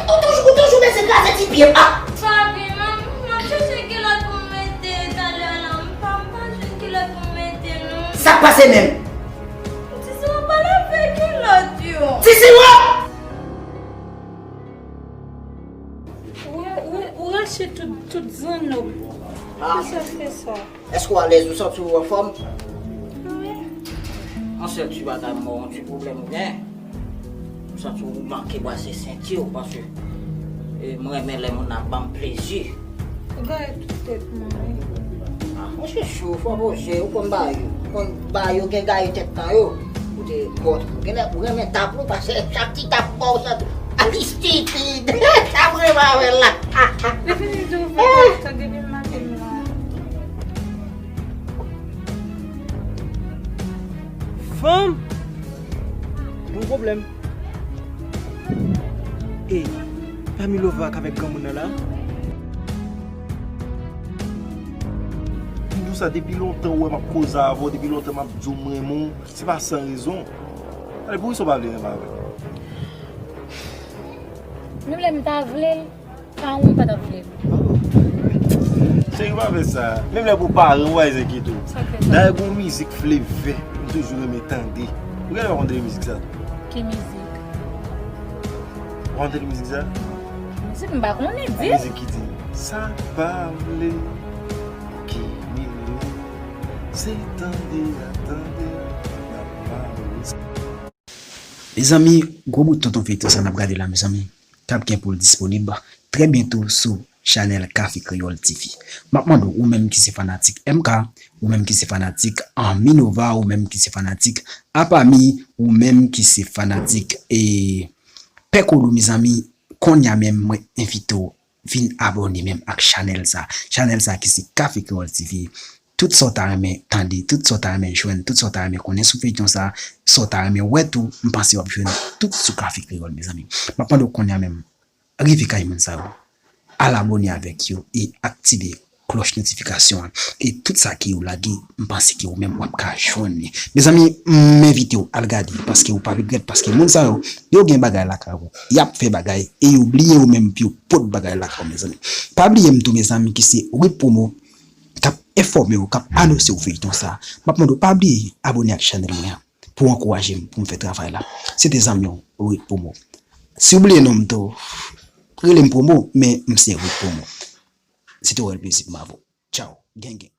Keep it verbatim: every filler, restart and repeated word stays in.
Ou toujou, ou toujou bezwen kraze ti pye m. Ah! Papi, m, m ap chèche kilòt pou m mete talè a la. M pa, m pa jwenn kilòt pou m mete, non. Sa k pase menm? Ti Siwo, pa lave kilòt yo. Ti Siwo! Ou, ou, ou rache tout, tout zannòb. Ah. Poukisa w fè sa? Èske w alèz? Ou santi w anfòm? Wi. Yon sèl ti bagay, mwen, yon ti pwoblèm ou gen. M santi w manke brase senti w, paske, e, m renmen lè moun ap ban m plezi. Ou gaye tout tèt mwen, wi. Ah, mwen se sou, fò poze, ou konn ba yo. Ou konn ba yo gen gaye tèt nan yo. Ou te mòt. Ou gen lè, ou renmen tap, wi, paske chak ti tap ba w, sa tou. Alistitid. Sa m renmen avè l la. Li vini di w fè tap, depi m maten m la. Fanm! Gon pwoblèm. Ey, pa Milova k avèk granmoun nan la? M di w sa depi lontan, ou wè m ap koze avè w, depi lontan m ap di w m renmen w, se pa san rezon. Ale, poukisa w pa vle renmen avè m? Menm lè m ta vle l, pa ou m pa t ap vle l. Cheri, pa fè sa. Menm lè pou paran w, pa enkyete w. Sa k fè sa? Dayè, gon mizik Flevè, m toujou renmen tande. Ou genlè pa konn tande mizik sa? Ki mizik? Ou konn tande mizik sa? Mizik m pa konnen, di. Mizik ki di, sa pa vle ki milyon, se tande a, tande a, n ap mare. Mezanmi, gwo bout tonton feyton sa n ap gade la, mezanmi, k ap gen pou l disponib trè byento sou chanèl Café Créole T V. M ap mande w, ou menm ki se fanatik M K, ou menm ki se fanatik, ah, Minova, ou menm ki se fanatik Apami, ou menm ki se fanatik, e, Pè Kolo, mezanmi, kounye a menm, mwen envite w vin abòne menm ak chanèl sa. Chanèl sa ki se Café Créole T V. Tout sa w ta renmen tande, tout sa w ta renmen jwenn, tout sa w ta renmen konnen sou feyton sa, sa w ta renmen wè tou, m panse w ap jwenn tout sou Café Créole, mezanmi. M ap mande w kounye a menm, rive kay moun sa yo, al abòne avèk yo e aktive klòch notifikasyon an. E tout sa ke yo lage, m panse ke ou menm w ap ka jwenn li. Mezanmi, m envite w al gade, paske ou pa regrèt, paske moun sa yo, yo gen bagay lakay ou, y ap fè bagay, e yo bliye yo menm pou yo pot bagay lakay ou, mezanmi. Pa bliye m tou, mezanmi, ki se Whip Promo, k ap enfòme w, k ap anonse w feyton sa. M ap mande w pa bliye abòne ak chanèl mwen an, pou w ankouraje m, pou m fè travay la. Se te zanmi w, Whip Promo. Si w bliye non m tou, rele m Promo, men m se Whip Promo. Se te yon rèl plezi pou m avè w. Tchaw, gang gang.